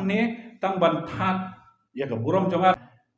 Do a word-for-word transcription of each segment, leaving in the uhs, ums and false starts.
ne tang ban thad ïa ka burom jong nga.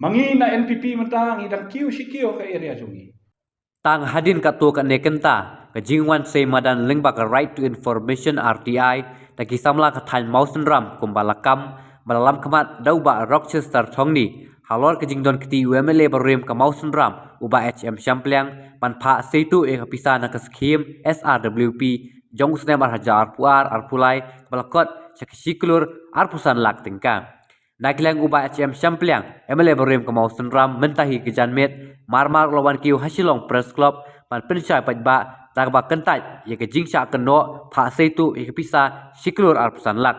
Ma ngi na N P P mynta ngi dang kiew shi kiew ka area jong ngi. Tang hadien katto katne kynta ka jingwan sei madan lyngba ka Right to Information, R T I, da ki samla ka thaiñ Mawsynram kumba la kam ba la lam khmat da u Bah Rochester Thongni halor ka jingdon kti u M L A barim ka Mawsynram u Bah H M Shyampliang ban phah sei tuh ïa ka pisa na ka skhim S R W P jong u snem ar hajar arphew ar arphew lai kaba la kot sha ka shi klur arphew san lak tyngka. Na ka liang u Bah H M Shyampliang, M L A barim ka Mawsynram, mynta hi ka janmiet, mar mar u la wan kiew ha Shillong Press Club ban pynshai paidbah da kaba kyntait ïa ka jingshah kynnoh phah sei tuh ïa ka pisa shi klur arphew san lak.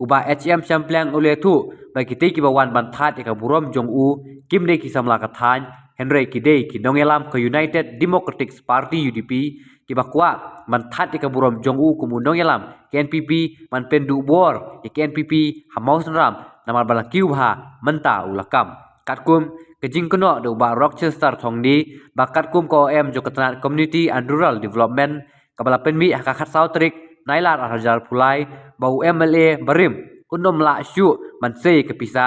U Bah H M Shyampliang u la ïathuh ba kitei kiba wan ban thad ïa ka burom jong u kim dei ki samla ka thaiñ, hynrei ki dei ki nongïalam ka United Democratic Party, U D P, kiba kwah ban thad ïa ka burom jong u kum u nongïalam ka N P P ban pynduh bor ïa ka N P P ha Mawsynram namar ba la kiew bha mynta u la kam. Katkum ka jingkynnoh da u Bah Rochester Thongni ba katkum ka O M jong ka tnat Community and Rural Development kaba la pynmih ha ka khatsaw tarik Nailar ar hajar arphew lai ba u M L A barim un ym lah shuh ban sei ka pisa.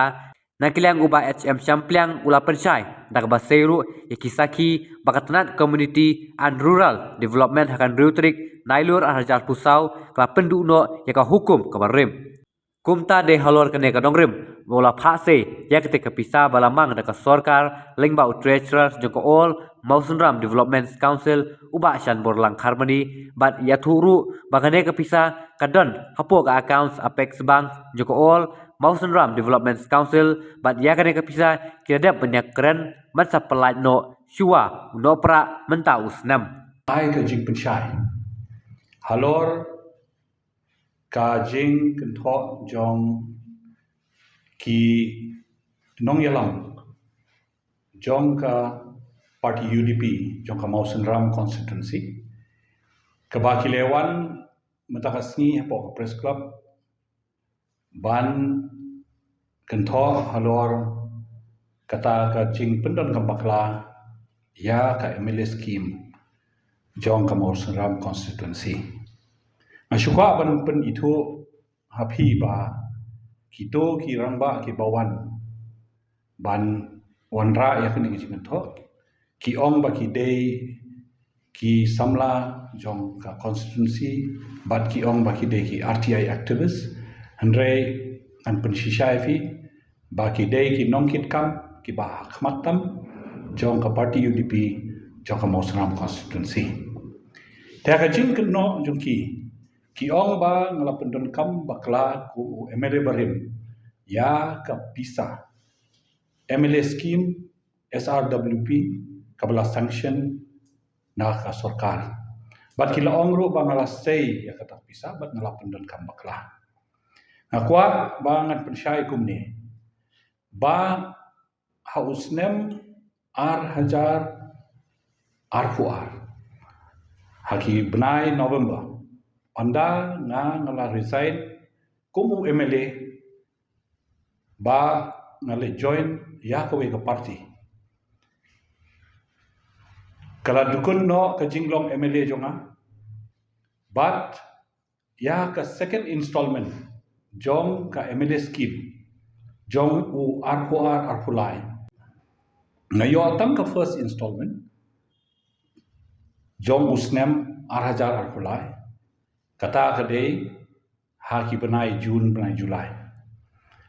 Na ka liang u Bah H M Shyampliang u la pynshai da kaba sei ruh ïa ki sakhi ba ka tnat Community and Rural Development ha ka hynriew tarik Nailur ar hajar arphew saw ka la pynduh noh ïa ka hukum kaba rim. Kumta dei halor kane ka nongrim ba u la phah sei ïa katei ka pisa ba la mang da ka sorkar lyngba u treasurer jong ka All Mawsynram Development Council u Bah Shanborlang Kharmani bad ïathuh ruh ba kane ka pisa ka don hapoh ka accounts Apex Bank jong ka All Mawsynram Development Council bad ïa kane ka pisa ki la dep ban ïakren ban sa pyllait noh shuwa u Nohprah mynta u snem. Ai ka jingpynshai halor ka jingkynthoh jong ki nongïalam jong ka party U D P jong ka Mawsynram constituency kaba ki la wan mynta ka sngi hapoh ka press club ban kynthoh halor kata ka jingpyndonkam bakla ïa ka M L A scheme jong ka Mawsynram constituency. Nga shu kwah ban pynithuh ha phi ba kito ki rangbah kiba wan ban wanrah ïa kane ka jingkynthoh ki ong ba ki dei ki samla jong ka constituency bad ki ong ba ki dei ki R T I activist. Hynrei ngan pynshisha ïa phi ba ki dei ki nongkitkam kiba ha khmat tam jong ka party U D P jong ka Mawsynram constituency. Te ka jingkynnoh jong ki, ki ong ba nga la pyndonkam bakla kum u M L A barim ïa ka pisa M L A scheme S R W P kaba la sanction na ka sorkar. Bad ki la ong ruh ba nga la sei ïa kata ka pisa bad nga la pyndonkam bakla. Nga kwah ba ngan pynshai kumne ba ha u snem ar hajar arphew ar ha ki bnai November, ynda nga, nga la resign kum u M L A ba nga leit join ïa kawei ka party. Ka la dukun noh ka jinglong M L A jong nga bad ïa ka second installment jong ka M L A scheme jong u arphew ar arphew lai. Nga ïoh tang ka first installment jong u snem ar hajar arphew lai. Kata ka dei ha ki bnai June, bnai July.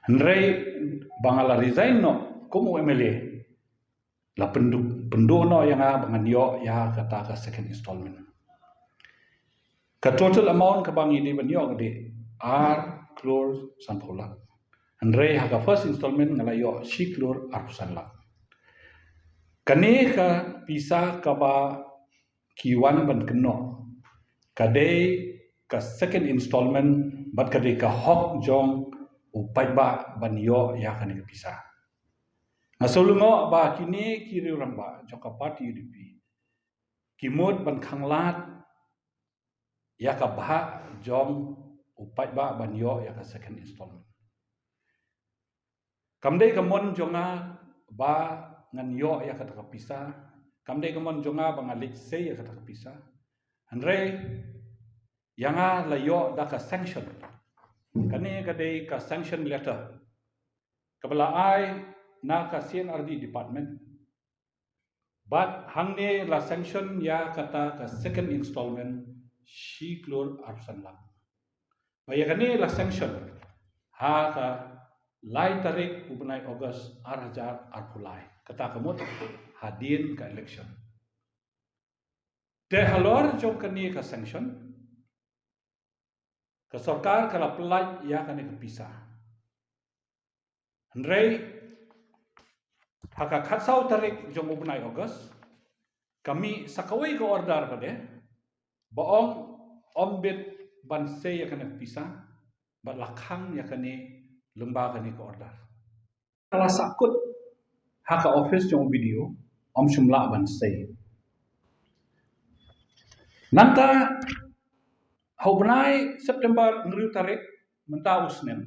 Hynrei ba nga la resign noh kum u M L A, la pynduh, pynduh noh ïa nga ba ngan ïoh ïa kata ka second installment. Ka total amount kaba ngi dei ban ïoh ka dei ar klur sanphew lak. Hynrei ha ka first installment nga la ïoh shi klur arphew san lak. Kane ka pisa kaba ki wan ban kynnoh ka dei ka second installment bad ka dei ka hok jong u paidbah ban ïoh ïa kane ka pisa. Nga sngewlyngngoh ba kine ki riew rangbah jong ka party U D P ki mut ban khanglad ïa ka bhah jong u paidbah ban ïoh ïa ka second installment. Kam dei ka mon jong nga ba ngan ïoh ïa kata ka pisa, kam dei ka mon jong nga ba nga leit sei ïa kata ka pisa. Hynrei ïa nga la ïoh da ka sanction Kane ka dei ka sanction letter kaba la ai na ka C and RD department. Bad hangne la sanction ïa kata ka second installment shi klur arphew san lak. Ba ïa kane la sanction ha ka lai tarik u bnai August ar hajar arphew lai. Kata ka mut hadien ka election. Te halor jong kane ka sanction, ka sorkar ka la pyllait ïa kane ka pisa. Hynrei ha ka khatsaw tarik jong u bnai August, ka mih sa kawei ka order pat de ba ong ym bit ban sei ïa kane ka pisa, bad la khang ïa kane lyngba kane ka order. Ka la sahkut ha ka office jong u BDO, ym shym lah ban sei. Nangta ha u bnai September hynriew tarik mynta u snem,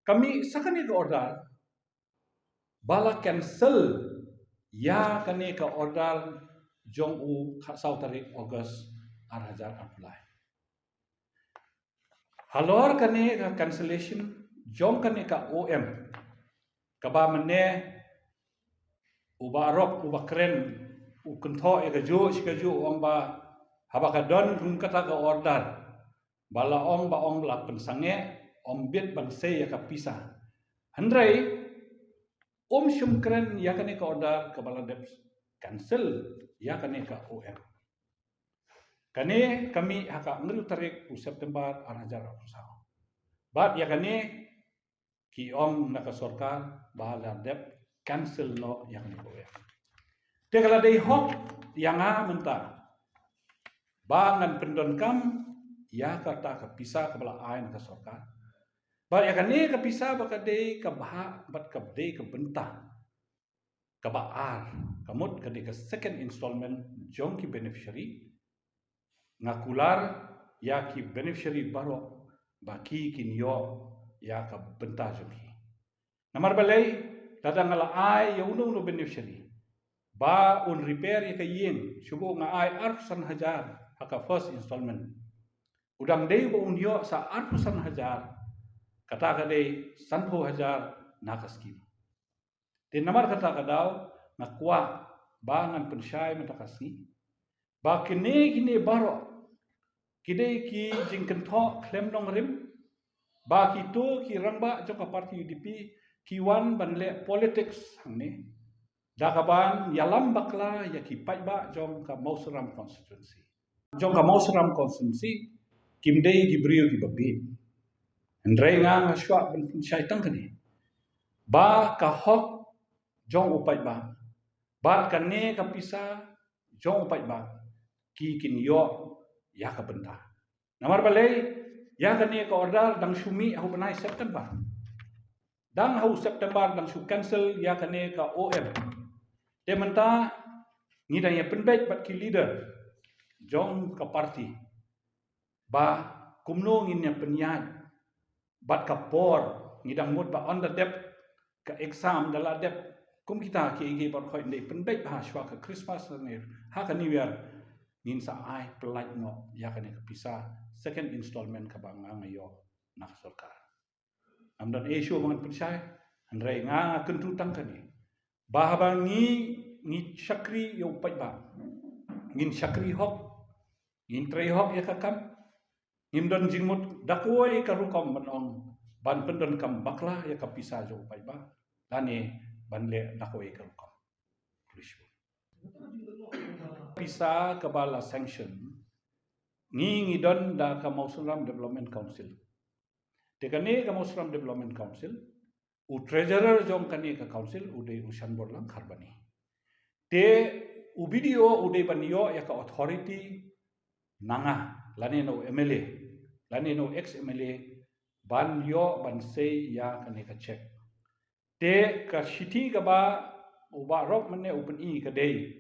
ka mih sa kane ka order ba la cancel ïa kane ka order jong u khatsaw tarik August ar hajar arphew lai. Halor kane ka cancellation jong kane ka OM, kaba mynne u Bah Arok u ba kren u kynthoh ïa kajuh shi kajuh, u ong ba haba ka don kum kata ka order ba la ong, ba ong la pynsangeh, ym bit ban sei ïa ka pisa. Hynrei um shym kren ïa kane ka order kaba la dep cancel ïa kane ka OM. Kane ka mih ha ka hynriew tarik u September ar hajar arphew saw. Bad ïa kane ki ong na ka sorkar ba la dep cancel noh ïa kane ka OM. Te ka la dei hok ïa nga mynta ba ngan pyndonkam ïa kata ka pisa kaba la ai na ka sorkar. Bad ïa kane ka pisa ba ka dei ka bha bad ka dei ka bynta kaba ar, ka mut ka dei ka second installment jong ki beneficiary. Nga kular ïa ki beneficiary baroh ba ki kin ïoh ïa ka bynta jong ki. Namar balei? Lada nga la ai ïa uno uno beneficiary ba un repair ïa ka ïing, shu ba nga ai arphew san hajar ha ka first installment, u dang dei ba un ïoh sa arphew san hajar, kata ka dei sanphew hajar na ka skim. Te namar kata ka daw nga kwah ba ngan pynshai mynta ka sngi ba kine kine baroh ki dei ki jingkynthoh khlem nongrim, ba kito ki rangbah jong ka party UDP ki wan ban leh politics hangne da kaban ïalam bakla ïa ki paidbah jong ka Mawsynram constituency. Jong ka Mawsynram constituency kim dei ki briew kiba bieit. Hynrei nga nga shuwa ban pynshai tang kane ba ka hok jong u paidbah bad kane ka pisa jong u paidbah ki kin ïoh ïa ka bynta. Namar balei? Ïa kane ka order dang shu mih ha u bnai September. Dang ha u September dang shu cancel ïa kane ka OM. Te mynta ngi dang ïa pynbeit bad ki leader jong ka party ba kumno ngin ïa pynïaid bad ka por, ngi dang mut ba ynda dep ka exam da la dep kum kita kiei kiei baroh, ngi dei pynbeit ba ha shuwa ka Christmas ne ha ka New Year ngin sa ai pyllait noh ïa kane ka pisa second installment kaba nga nga ïoh na ka sorkar. Ngam don ei shuh ba ngan pynshai, hynrei nga nga kyntu tang kane ba haba ngi ngi shakri ïa u paidbah, ngin shakri hok, ngin trei hok ïa ka kam. Ngim don jingmut da kawei ka rukom ban ong ban pyndonkam bakla ïa ka pisa jong u paidbah lane ban leh da kawei ka rukom. Pisa kaba la sanction ngi ngi don da ka Mawsynram Development Council. Te kane ka Mawsynram Development Council, u treasurer jong kane ka council u dei u Shanborlang Kharbani. Te u BDO u dei ban ïoh ïa ka authority na nga lane na u MLA lane na u ex MLA ban ïoh ban sei ïa kane ka check. Te ka shithi kaba u Bah Arok mynne u pyni ka dei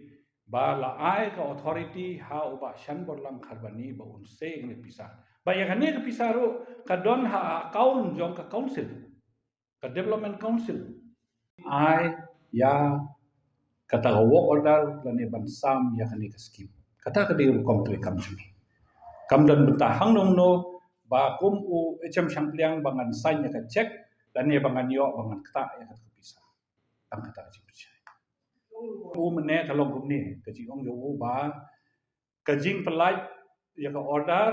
ba la ai ka authority ha u Bah Shanborlang Kharbani ba un sei kane pisa. Ba ïa kane ka pisa ruh ka don ha account jong ka council, ka development council. Ai ïa kata ka work order lane ban sam ïa kane ka skim. Kata ka dei rukom treikam jong ngi. Kam don bynta hangno hangno, ba kum u H M Shangpliang ba ngan sign ïa ka check, lane ba ngan ïoh, ba ngan ktah ïa ka pisa. Tang kata ka jingpynshai. U mynne ka long kumne, ka jingong jong u ba ka jingpynlait ïa ka order,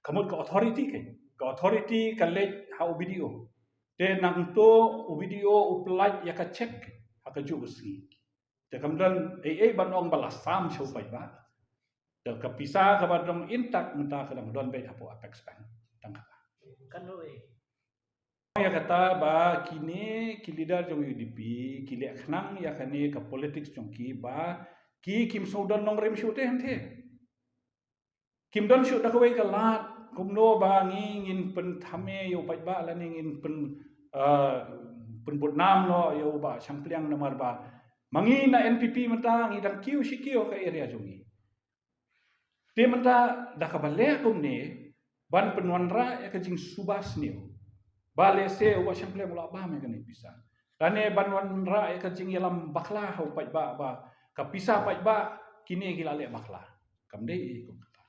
ka mut ka authority ka, ka authority ka leit ha u B D O. Te nangto u B D O u pynlait ïa ka check ha kajuh ka sngi. Te kam don ei ei ban ong ba la sam sha u paidbah. Te ka pisa kaba dang intact mynta ka dang don beit hapoh Apex Bank. Tang kata. Kan ïa kata ba kine ki leader jong U D P ki leh khnang ïa kane ka politics jong ki ba ki kim sngewdon nongrim shuh te hynte. Kim don shuh da kawei ka lad kumno ba ngi ngin pynthame ïa u paidbah lane ngin pyn, ah, pynbud nam noh ïa u Bah Shangpliang namar ba ma ngi na N P P mynta ngi dang kiew shi kiew ka area jong ngi. Te mynta da kaba leh kumne ban pynwanrah ïa ka jingsuba sniew. Ba lehse u Bah Shangpliang u la bam ïa kane pisa. Lane ban wanrah ïa ka jingïalam bakla ha u paidbah ba ka pisa paidbah kine ki la leh bakla. Kam dei ïa kum kata.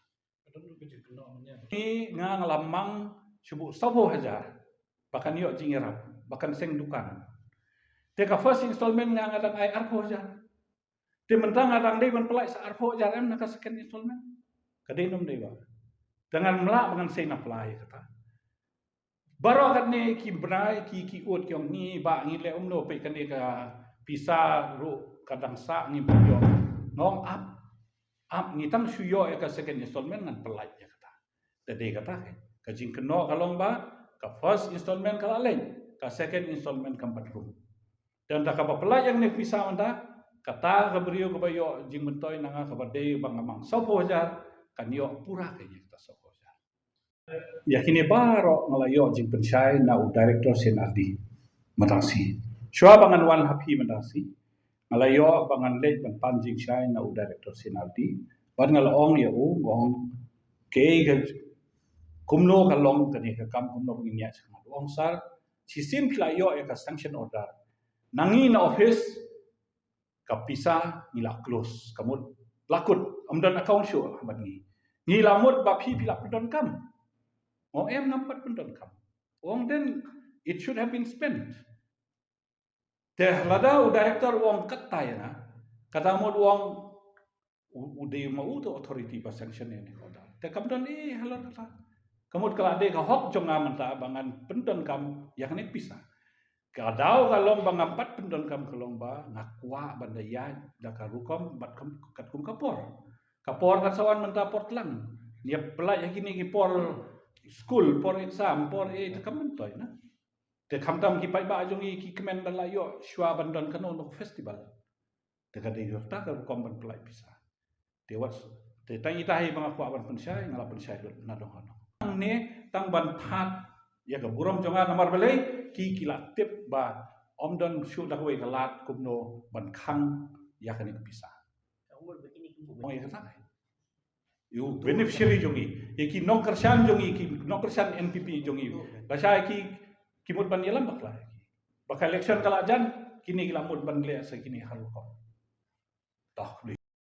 Ni nga nga la mang shu buh sawphew hajar ba kan ïoh jingïarap, ba kan seng dukan. Te ka first installment nga nga dang ai arphew hajar. Te mynta nga dang dei ban pynlait sa arphew hajar em na ka second installment. Ka dei ne ym dei Bah? Te ngan mlah ba ngan sei na pla ïa kata. Baroh katne ki bnai ki ki ud ki ong ngi Bah ngi leh umno peit kane ka pisa ruh ka dang sah ngi bym ïoh. Nga ong ap, ap ngi tang shu ïoh ïa ka second installment ngan pynlait ïa kata. Te dei kata ka jingkynnoh ka long ba ka first installment ka la leit, ka second installment kam pat rung. Te ynda kaba pynlait ïa kane ka pisa mynta, kata ka briew kaba ïoh jingmyntoi na nga kaba dei ba nga mang sawphew hajar kan ïoh pura ka ïa kata sawphew hajar. Ïa kine baroh nga la ïoh jingpynshai na u director C and RD mynta shi. Shuwa ba ngan wan ha phi mynta shi, nga la ïoh ba ngan leit ban pan jingshai na u director C and RD. Bad nga la ong ïa u, nga ong, "Kaei ka, kumno ka long kane ka kam, kumno ba ngin ïaid shakhmat?" U ong, "Sir, shisien phi la ïoh ïa ka sanction order. Na ngi na office ka pisa ngi la close, ka mut la kut, ym don account shuh ha bad ngi. Ngi la mut ba phi phi la pyndonkam." Nga ong em ngam pat pyndonkam. Nga ong then it should have been spent. Te lada u director u ong katta ïa nga, kata mut u ong u, u dei ma u tu authority ba sanction ïa kane ka order. Te kam don ei halor kata. Ka mut ka la dei ka hok jong nga mynta ba ngan pyndonkam ïa kane ka pisa. Ka daw ka long ba ngam pat pyndonkam ka long ba nga kwah ban da ïaid da ka rukom bad kum, katkum ka por. Ka por kan sa wan mynta por tlang. Ngi ïa pynlait ha kine ki por skul, por exam, por ei te kam myntoi na. Te khamtam ki paidbah jong ngi ki kmen da la ïoh shuwa ban don kano kano festival. Te ka dei kata ka rukom ban pynlait pisa. Te wat, te tang ita hi ba nga kwah ban pynshai, nga la pynshai lut na dong ha dong. Tang ne, tang ban thad ïa ka burom jong nga namar balei ki ki la tip ba ym don shuh da kawei ka lad kumno ban khang ïa kane ka pisa. Ong ïa kata. Ïa u beneficiary jong ngi, ïa ki nongkyrshan jong ngi, ki nongkyrshan N P P jong ngi. Lashai ki, ki mut ban ïalam bakla. Ba ka election ka la jan, kine ki la mut ban leh sa kine ha rukom. Toh,